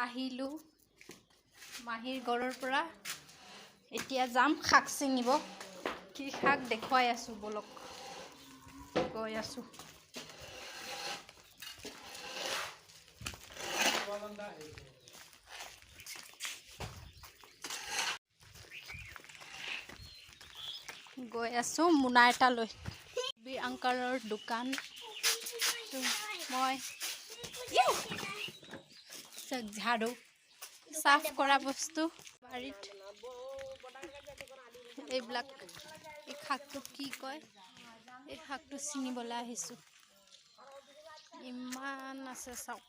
আহিলোঁ মাহীৰ ঘৰৰ পৰা। এতিয়া যাম শাক ছিঙিব। কি শাক দেখুৱাই আছোঁ, ব'লক গৈ আছোঁ। গৈ আছোঁ মোনা এটা লৈ বীৰ আংকাৰৰ দোকান। মই ঝাড়ু চাফ কৰা বস্তু বাৰীত এইবিলাক। এই শাকটো কি কয়, এই শাকটো ছিঙিবলৈ আহিছোঁ। ইমান আছে চাওক।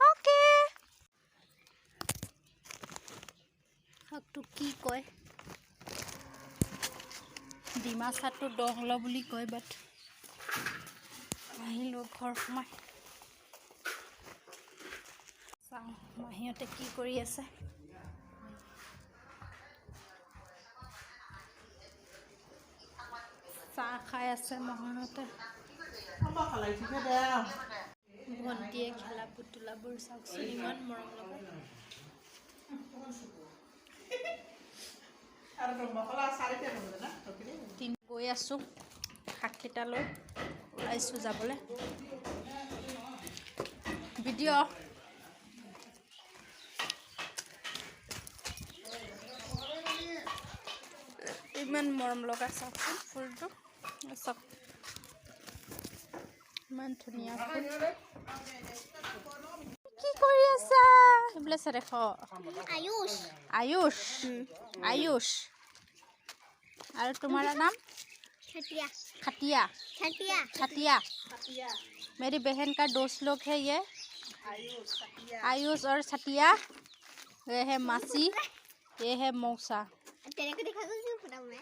অ'কে, শাকটো কি কয়, ডিমাচাটো দহল বুলি কয়, বাট আহিলোঁ ঘৰ সোমাই চাওঁ মাহীহঁতে কি কৰি আছে। চাহ খাই আছে মহাহঁতে। ভণ্টিয়ে খেলা পুতলাবোৰ চাওকচোন, ইমান মৰম লগা। গৈ আছোঁ শাককেইটা লৈ ওলাইছোঁ যাবলৈ। ভিডিঅ' ইমান মৰম লগা চাওকচোন ফুলটো, চাওক ইমান ধুনীয়া ফুল। কি কৰি আছা এইবিলাক চাই দেখ। আয়ুষ। আয়ুষ, আয়ুষ। আৰু তোমাৰ নাম? छटिया। खटिया। छटिया। छटिया। मेरी बहन का दोस्त लोग है ये, आयुष और छटिया। ये है मासी, ये है मौसा। तेरे को दिखा दूँ मैं।